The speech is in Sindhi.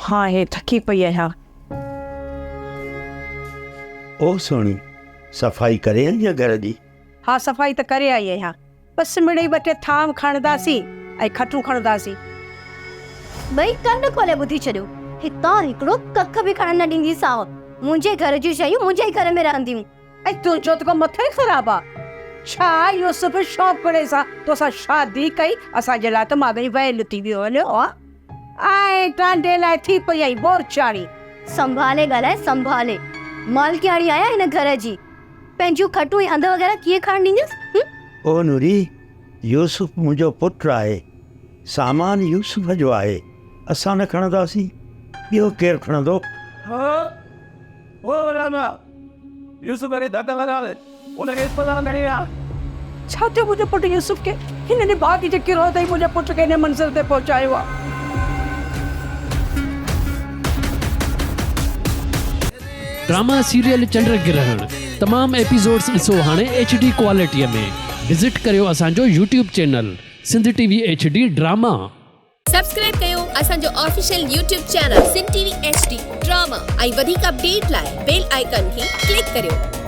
هاڻي ٿڪي پئي آهيان. او سهڻي، صفائي ڪري آئين آهين گهر جي؟ ها صفائي ته ڪري آئي آهيان. بس مڙئي ٻه ٽي ٿانو کڻنداسين ۽ کٽون کڻنداسين. ٻئي ڪن کولي ٻڌي ڇڏيو، هتان هڪڙو ڪک به کڻڻ نه ڏينديسانو. منهنجي گهر جون شيون منهنجي ئي گهر ۾ رهنديون. ۽ تنهنجو ته ڪو مٿو ئي خراب آ. ڇا يوسف شوقڙي سان توسان شادي ڪئي، اسان جي لاء ته ماڳهين ويل ٿي ويو هليو آ. ۽ ٽانڊي لاء ٿي پئي آهين بورچاڻي. سنڀالي ڳالهاء سنڀالي. مالڪياڻي آهيان هن گهر جي. پنهنجون کٽون ۽ هنڌ وغيره ڪيئن کڻڻ ڏينديس؟ هم؟ او نوري، يوسف منهنجو پٽ آهي. سامان يوسف جو آهي. اسان نه کڻنداسين، ٻيو ڪير کڻندو؟ ها او راما، يوسف کي ڌڪ لڳا آهي، ان کي اسپتال کڻي ويا. ڇا ٿيو منهنجي پٽ يوسف کي؟ هن نڀاڳي جي ڪروڌ ئي منهنجي پٽ کي هن منزل تي پهچايو آهي. ڊراما سيريل چنڊ گرهڻ تمام ايپيسوڊس ڏسو هاڻي ايڇ ڊي ڪوالٽي ۾ وزٽ ڪريو اسان جو YouTube channel Sindh T V H D drama. Subscribe ڪيو اسان جو official YouTube channel Sindh T V H D drama ۽ وڌيڪ اپڊيٽ لاء بيل آئيڪان کي ڪلڪ ڪريو.